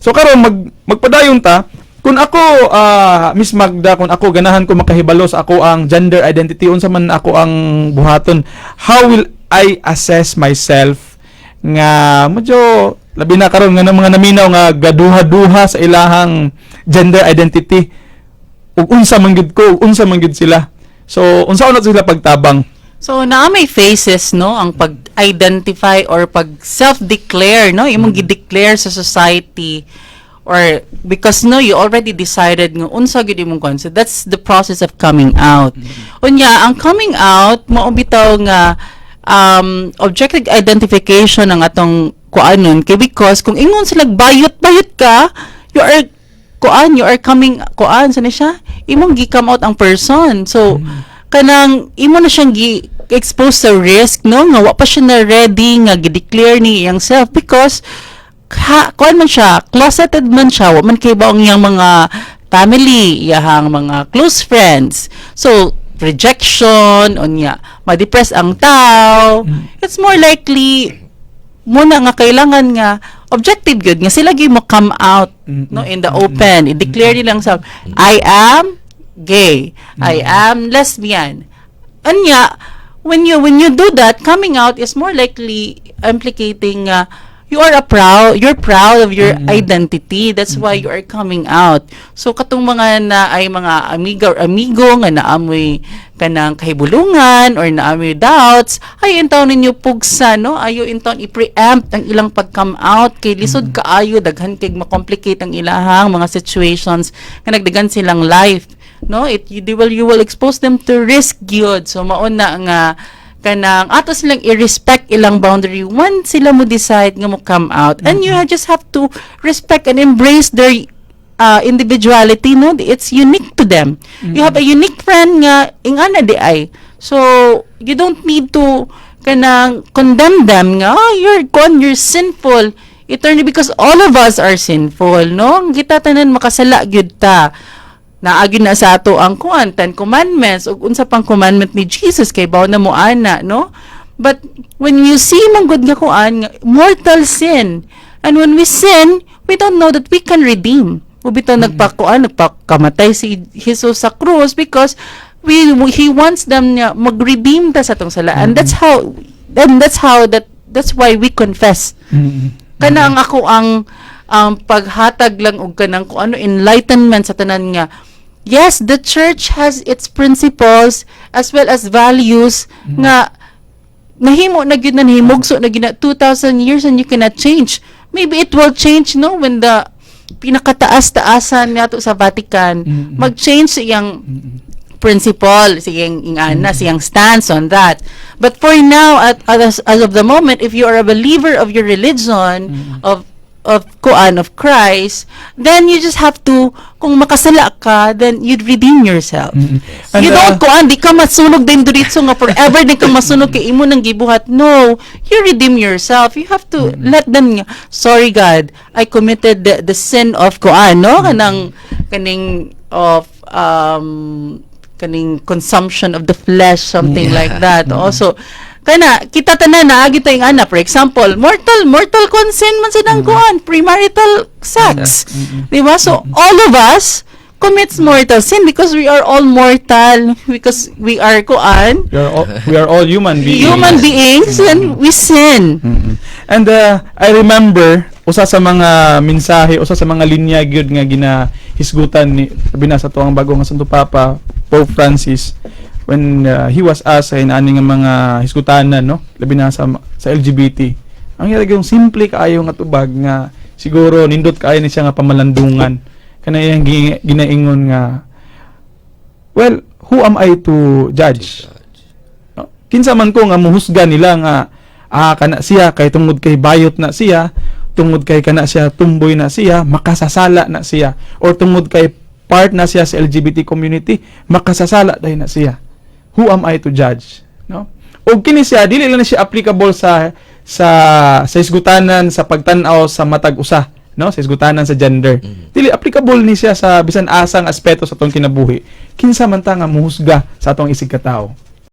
So karon magpadayon ta. Kung ako, Miss Magda, kung ako ganahan ko makahibalo sa ako ang gender identity, unsa man ako ang buhaton? How will I assess myself nga medyo labi na karon nga ng mga naminaw nga gaduha-duha sa ilahang gender identity, ug unsa man gyud ko, ug unsa man gyud sila? So unsa na sila pagtabang? So naa may phases, no, ang pag-identify or pag self-declare, no, imong gi-declare sa society or because, no, you already decided nga unsa gyud imong kwan. So that's the process of coming out. Unya, ang coming out mao bitaw nga objective identification ang atong kuanon kay because kung ingon sila bayot bayot ka, you are kuan, you are coming kuan sa ni siya, imong gi come out ang person. So kanang imo na siyang gi expose sa risk, no, nga wa pa siya na ready nga gi-declare ni iyang self because ha, kuan man siya, closeted man siya, wa man kay ang iyang mga family, iyahang mga close friends. So rejection, unya ma-depress ang tao. It's more likely muna nga kailangan nga objective gyud nga sila gyud mo come out, no, in the open, i-declare nilang sa "I am gay, I am lesbian." Anya, when you do that, coming out is more likely implicating you're proud of your identity. That's why you are coming out. So katong mga na ay mga amiga or amigo nga naamoy kanang kahibulungan or naamoy doubts, ay intawon ninyo pugsa, no? Ayo intawon i-preempt ang ilang pag-come out kay lisod kaayo, daghan kay ma-complicate ang ilahang mga situations nga nagdagan silang life, no? It you, they will you will expose them to risk gyud. So mao na nga kanang ato silang i-respect ilang boundary when sila mo decide nga mo come out, and you just have to respect and embrace their individuality, no? It's unique to them. You have a unique friend nga ingana di ay, so you don't need to kanang condemn them nga, "Oh, you're gone, you're sinful eternally," because all of us are sinful, no? Kita tanan makasala gyud ta. Naagi na sa ato ang kuan, Ten Commandments ug unsa pang commandment ni Jesus, kay baw na mo ana, no? But when you see man gud nga kuan nga mortal sin, and when we sin, we don't know that we can redeem. Ubitaw nagpakuan, nagpakamatay si Jesus sa krus because we he wants them nga mag-redeem ta sa atong sala, and that's why we confess. Kana ang ako ang paghatag lang og kanang kung ano, enlightenment sa tanan nga yes, the church has its principles as well as values nga nahimo na gyud na, nahimugso na gyud na 2000 years, and you cannot change. Maybe it will change, no, when the pinakataas-taasan nato sa Vatican mag-change sa iyang principle, siyang ingana, siyang stance on that. But for now, at as of the moment, if you are a believer of your religion, of kuan, of Christ, then you just have to, kung makasala ka, then you'd redeem yourself. And, You don't kuan, di ka masunog din diretso nga forever di ka masunog kay imo nang gibuhat. No, you redeem yourself. You have to let them nga, "Sorry God, I committed the sin of kuan," no, kanang kaning of kaning consumption of the flesh, something like that. Also kana kita tanan naagi tayong ana, for example, mortal consent man sa nang kuan, premarital sex, di ba? So all of us commits mortal sin because we are all mortal, because we are kuan, We are all human beings. Human beings, and we sin. And I remember usa sa mga mensahe, usa sa mga linya gyud nga ginahisgutan ni sabi na sa tuang bago nga Santo Papa Pope Francis when he was asked sa inaani nga mga hisgutanan, no, labi na sa LGBT. Ang iya yung simple kaayo nga tubag nga siguro nindot kaayo ni siya nga pamalandungan, kana iyang ginaingon nga, "Well, who am I to judge?" No? Kinsa man ko nga muhusga nila nga kana siya kay tungod kay bayot na siya, tungod kay kana siya tumboy na siya, makasasala na siya, or tungod kay part na siya sa LGBT community, makasasala dahil na siya. Who am I to judge? No? Og kini siya dili lang na siya applicable sa hisgutanan sa pagtan-aw sa matag usa, no, sa hisgutanan sa gender. Dili applicable ni siya sa bisan asang aspeto sa atong kinabuhi. Kinsa man ta nga muhusga sa atong isig katao?